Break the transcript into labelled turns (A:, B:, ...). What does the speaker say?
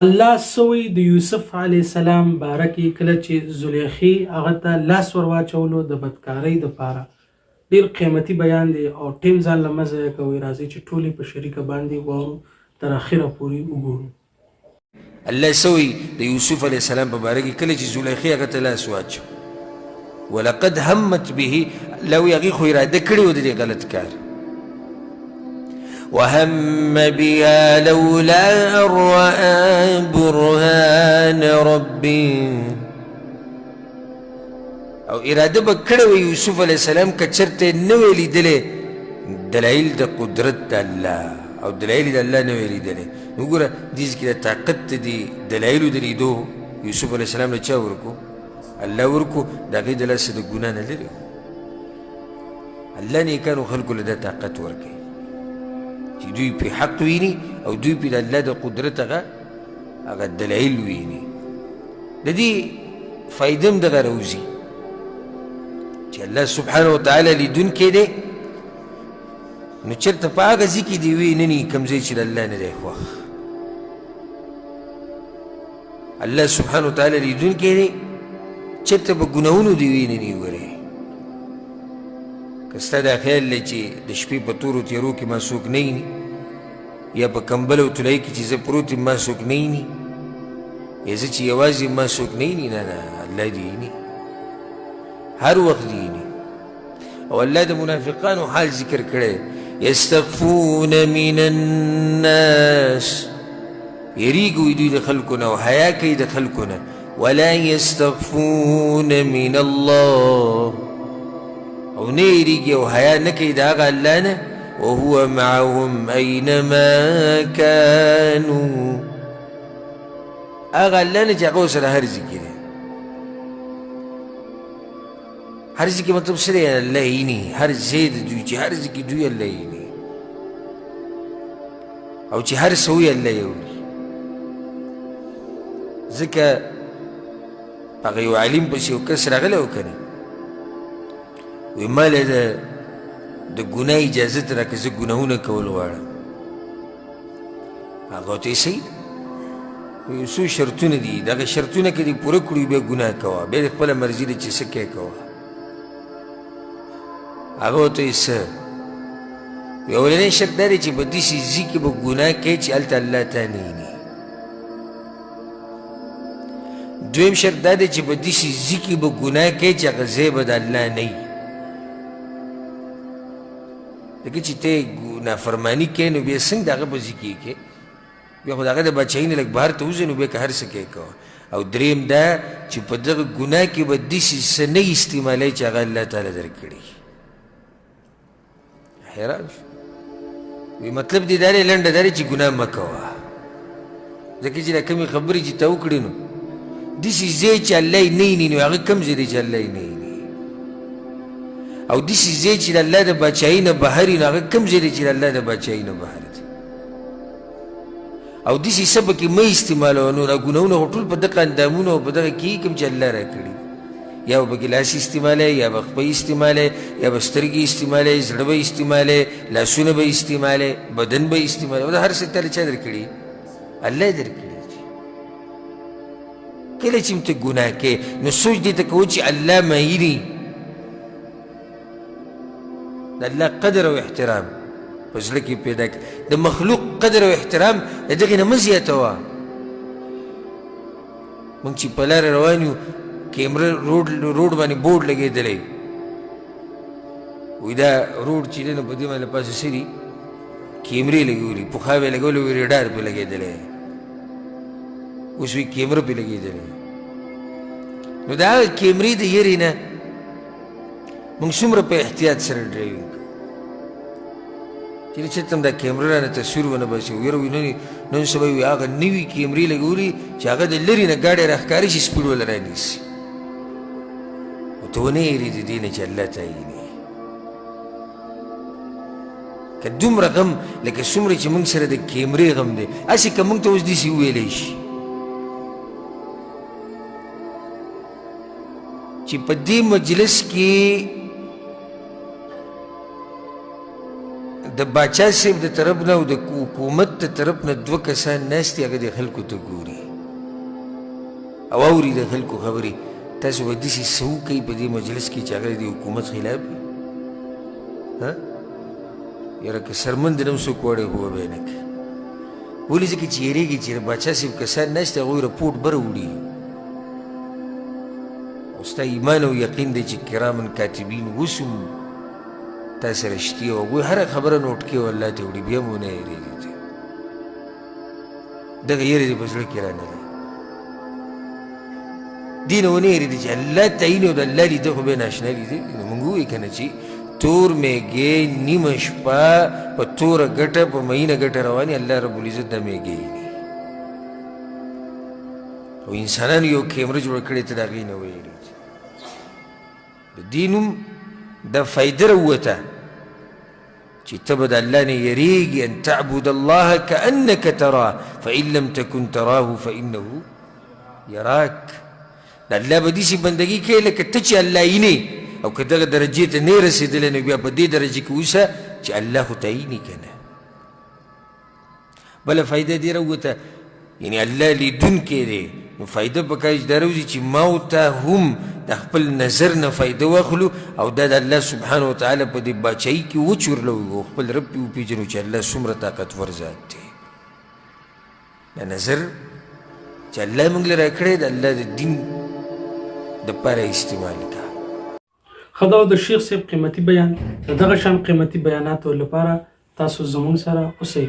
A: الله څه وایي د یوسف علیه السلام باره کې کله چې زلیخې هغه ته لاس ور واچولو د بدکارۍ د پاره. ډیر قیمتي بیان دی او ټیم ځان له مه ضایع کوئ راځئ چې ټول یې په شریکه باندې واورو تر اخره پورې وګورو.
B: الله څه وایي د یوسف علیه السلام په باره کې کله چې زلیخې هغه ته لاس واچو ولقد همت به، الله وایي هغې خو اراده کړې وه د دې غلط کار. وهم بها لولا أن رأى برهان ربه، او اراده به کړې وه یوسف علیه السلام که چېرته یې نه وی لیدلی دلایل د قدرت د الله او دلایل د الله نه وی لیدلی. نو وګوره دې ځای کې د طاقت د دې دلایلو د لیدو یوسف علیه السلام له چا ورکو؟ الله ورکو. د هغې د لاسه د ګناه نه لرې. الله نیکانو خلکو له دا طاقت ورکوي چې دوی پرې حق ویني او دوی پرې د الله د قدرت هغه دلایل ویني. د دې فایده هم دغه راوځي چې الله سبحانه وتعالی لیدونکی دی، نو چېرته په هغه ځای کې دې ویې نه ني کوم ځای چې د الله نه دی خوښ. الله سبحانه وتعالی لیدونکی دی، چېرته په ګناهونو دې ویې نه ني. ګورې که ستا دا خیال دی چې د شپې په تورو تیارو کې ما څوک نه ویني، یا په کمبل او طلایي کې چې زه پروت یم ما څوک نه ویني، یا زه چې یوازې یم ما څوک نه ویني، نه نه، الله دې ویني، هر وخت دې ویني. او الله د منافقانو حال ذکر کړی، یستخفون من الناس، یریږي دوی د خلکو نه او حیا کوي د خلکو نه، ولا یستخفون من الله، او نه یریږي او حیا نه کوي د هغه الله نه، وهو معهم اینما کانو، هغه الله نه چې هغه ورسره هر ځای کې دی. هر ځای کې مطلب څه دی؟ الله یې هر ځای د دوی چې هر ځای کې دوی الله یې او چې هر څه وایي الله یې اوري. ځکه هغه یو عالم پسې یو کس راغلی و که نه، وایي ما له د ګناه اجازت راکړه، زه ګناهونه کول غواړم. هغه ورته یې صحیح ده، یو څو شرطونه دي، دغه شرطونه که دې پوره کړي بیا ګناه کوه، بیا دې خپله مرضي ده چې څه کوې کوه. هغه ورته یې څه؟ اولنی شرط دا دی چې په داسې ځای کې به ګناه کوې چې هلته الله تا نه ویني. دویم شرط دا دی چې په داسې ځای کې به ګناه کوې چې هغه ځای به د الله نه وي. ځکه چې ته نافرماني کوې نو بیا څنګه د هغه په ځای کې کوې؟ بیا خو د هغه د بادشاهي نه لږ بهر ته وځې نو بیا که هر څه کوې کوه. او دریم دا چې په دغه ګناه کې به داسې څه نه استعمالوې چې هغه الله تعالی درکړي. حیران شو، وی مطلب دې دا دی، لنډه دا دی چې ګناه مه کوه. ځکه چې دا کومې خبرې چې تا وکړې نو داسې ځای چې الله یې نه ویني نو هغه کوم ځای دی چې الله یې نه ویني، او داسې ځای چې د الله د بادشاهي نه بهر وي نو هغه کوم ځای دی چې د الله د بادشاهي نه بهر دی، او داسې څه پکې مه استعمالوه. نو دا ګناهونه خو ټول په دغه اندامونو او په دغه کې کوم چې الله راکړي، یا به پکې لاس استعمالوې، یا به خپې استعمالوې، یا به سترګې استعمالوې، زړه به استعمالوې، لاسونه به استعمالوې، بدن به استعمالوې، دا هر څه ته چا درکړي؟ الله یې درکړي. کله چې ته ګناه کوې نو سوچ دې ته کوه چې الله ما ویني، د الله قدر او احترام په زړه کې پیدا کړه، د مخلوق قدر او احترام د دغې نه مه زیاتوه. موږ چې په لاره روان یو، کیمره روډ باندې بورډ لګېدلی، وایي دا روډ چې دی نو په دې باندې له پاسه څه دي؟ کیمرې لګولي، پخوا به یې لګولې وي، ریډار پرې لګېدلی، اوس وایي کیمره پرې لګېدلی. نو د هغه کیمرې د یرې نه موږ څومره په احتیاط سره ډرایوینګ کوو چې چېرته هم دا کیمره رانه تصویر ونه باسي. ویره وي نن سبا وي هغه نوي کیمرې لګولي چې هغه د لرې نه ګاډی راښکاره شي سپیډ وله رانیسي، خو ته ونه یېرېدې دې نه چې الله تا ویني. که دومره غم لکه څومره چې موږ سره د کیمرې غم دی، هسې که موږ ته اوس داسې وویلی شي چې په دې مجلس کې د د باچا صاحب د طرف نه او د حکومت د طرف نه دوه کسان ناست دي، هغه د خلکو ته ګوري او اوري د خلکو خبرې. تاسو به داسې څه وکړئ په دې مجلس کې چې هغه د حکومت خلاف وي؟ ها یاره که سرمند نه هم څوک وړی خو به یې نه کوي. ولې؟ ځکه چې یېرېږي چې د باچا صاحب کسان ناست دي، هغوی رپورټ بره وړي. او ستا ایمان او یقین دی چې کرامن کاتبین اوس هم تا سره شتي او هغوی هره خبره نوټ کوي او الله ته وړي، بیا هم ونه یېرېږي. ته دغه یېرې دې په زړه کې رانه دی، دې نه ونه یېرېدې چې الله ته ویني او د الله لیده خو به یې ناشنا لیده. نو موږ ووایو که نه چې تور میږی نیمه شپه په توره ګټه په میینه ګټه رواني، الله رب العزت دا میږی ویني. او انسانانو یو کیمره جوړه کړې، ته د هغې نه ویرېږي. د دې نوم دا فایده راووته چې ته به د الله نه یریږي، ان تعبد الله کأنک تراه فإن لم تکن تراه فإنه یراک. د الله به داسې بندګي کوې لکه ته چې الله وینې، او که دغه درجې ته نه رسېدلی نو بیا په دې درجه کې اوسه چې الله خو ته ویني که نه. بله فایده دې راووته، یعنی الله لیدونکی دی، نو فایده پکار چې دا راوځي چې ما او تا هم د خپل نظر نه فایده واخلو او دا د الله سبحانه وتعالی په دې باچایي کې وچورلو او خپل رب پرې وپېژنو چې الله څومره طاقتور ذات دی. دا نظر چې الله موږ له راکړی د الله د دین دپاره استعمال کا.
A: ښه دا و د شیخ صاحب قیمتي بیان. د دغه شان قیمتي بیاناتو لپاره تاسو زموږ سره اوسئ.